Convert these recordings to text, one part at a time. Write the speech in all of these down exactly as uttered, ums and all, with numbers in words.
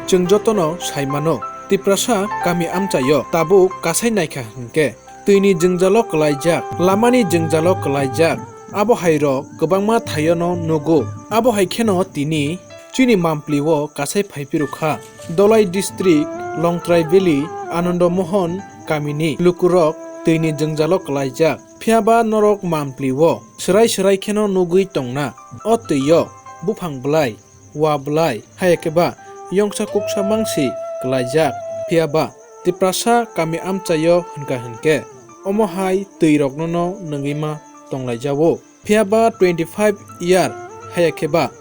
Chwng jotono sai mano, Tiprasa kami amchaio tabuk kasai naikha hinkhe twini jwngjalo kwlaijak, lamani jwngjalo kwlaijak. Abo hairok kwbangma thaiono nugo. Abo hai kheno tini chini Mamplio kasai phaiphirukha. Dholai district, Longtrai Valley, Anando Mohon kamini lukurok twini jwngjalo kwlaijak. Phiyaba norok Mamplio swrai swrai kheno nugwi tongna. O twio buphang bwlai, wa bwlai, haya khe ba yongsa kuksa mangsi kwlaijak. Phiya ba Tiprasa kami amchaio hwnkha hwnkhe omo hai twi rokno no nungwi ma tonglaijao. Phiya ba twenty five year haya khe ba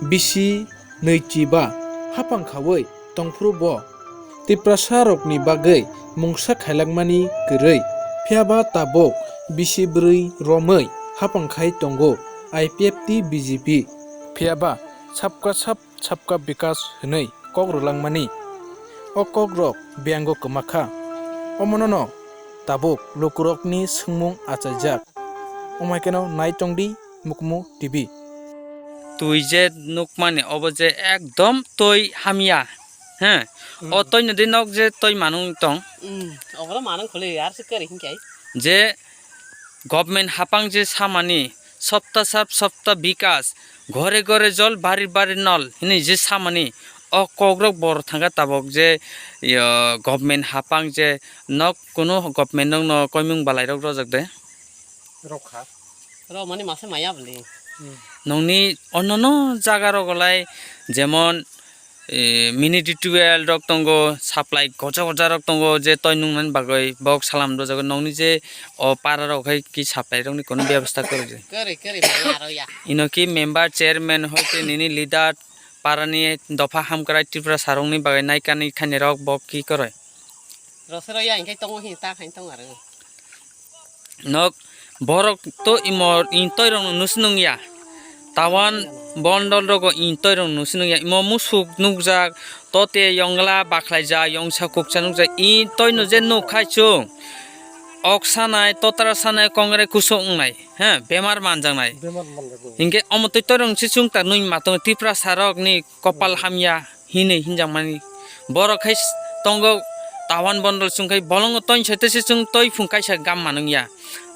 bisi nwichi ba hapang khaui tongphuru bo Tiprasa rokni bagwi mungsa khailakmani kwrwi. Phiya ba tabuk bisi bwrwi romwi hapang khai tongo I P F T B J P. Phiya ba sabka sab sabka bikas hwnwi kok rwlangmani. O kokrok biyango kwma kha. Omonono tabuk lukurokni swngmung achaijak. Omo hai kheno nai tongdi Mukmu T V. Twi je nukmani obo je ekdom twi hamya. He. O twi nodi nok je twi manung tong. Hmm, obo manung khuli ar se kari hinkai. Je government hapang je samani, "Sapta sab sapta bikas, ghore ghore jol, bari bari nol" hinwi je samani, o kokrok bor thangkha tabok je, yo, government hapang je nok, kunu government nokno koimung balairok rojak de? Rokha. Romani masa maya bwle. Nongni onnono jaga rogo lai, jemon, eh, mini tubewell rok tongo, supply goja goja rok tongo, je toi nungnani bagwi bok salam rwjago. Nongni je o para rok hai ki supply rokni kono bebostha kwrwkdi. Kwrwi, kwrwi, maya aro ya. Ino ki member, chairman hoi ke nini leader, para ni dopha hamkrai Tripura sarong ni bagwi naikani khainai rok bok ki kwrwi. Rosero ya, hinkhe tongo, hin ta khain tong aro. Nok borok to imo in toirok no nusi nungya. Tawan bondol rogo in toirok no nusi nungya. Imo musuk nukjak, tote yongla bakhlaijak, yongsa kuksa nukjak. In toi no je nuk khai chung. Ok sanai, totra sanai, kongrai kusuk wngnai. He, bemar manjaknai. Bemar manjaknai. Hinkhe omo twi toirok si chwng ta nui matong Tripura sarok ni kopal hamya hinwi hinjakmani. Borok khai s-, tongo tawan bondol chwng khai bolongo toin sete se chwng toi phung kaisa gam manung ya.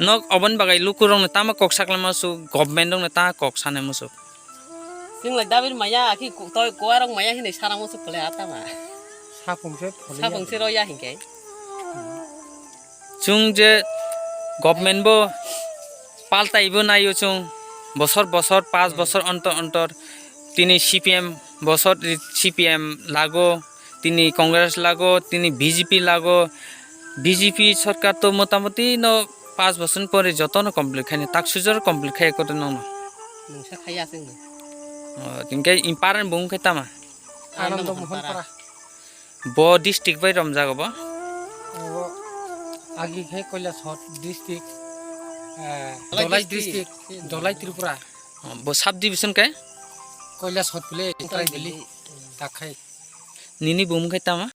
Nok oboni bagwi lukurokno tama kok saklama su, government rokno tama kok sanai musu. Chwng lai dabir maya, akhi ku-, toi kuarok maya hinwi sana musu phle atama. Sapung se phone Sapung ya. Se roya hinkhe. Chwng je government bo paltai bo naio chwng, bosor bosor, panch Hmm. bosor ontor ontor. Tini C P M bosor, C P M lago, tini Congress lago, tini B J P lago. B J P sorkar to motamoti no panch bosor ni pore joto no complete khaini, tak sujor complete khai koto nono. Mungsa khai aswk no. O, hinkhe in parent bo wngkhe tama? Anando Anando Mohon Mohon Para. Para. Bo district bai romjago bo? Abo agi khe Kailasahar district, eh, Dholai Dholai district. District, Dholai Tripura. Oh, bo sub division khe? Kailasahar pile, Utrai Utrai Valley. Valley. Takhai. Nini bumung khe tama?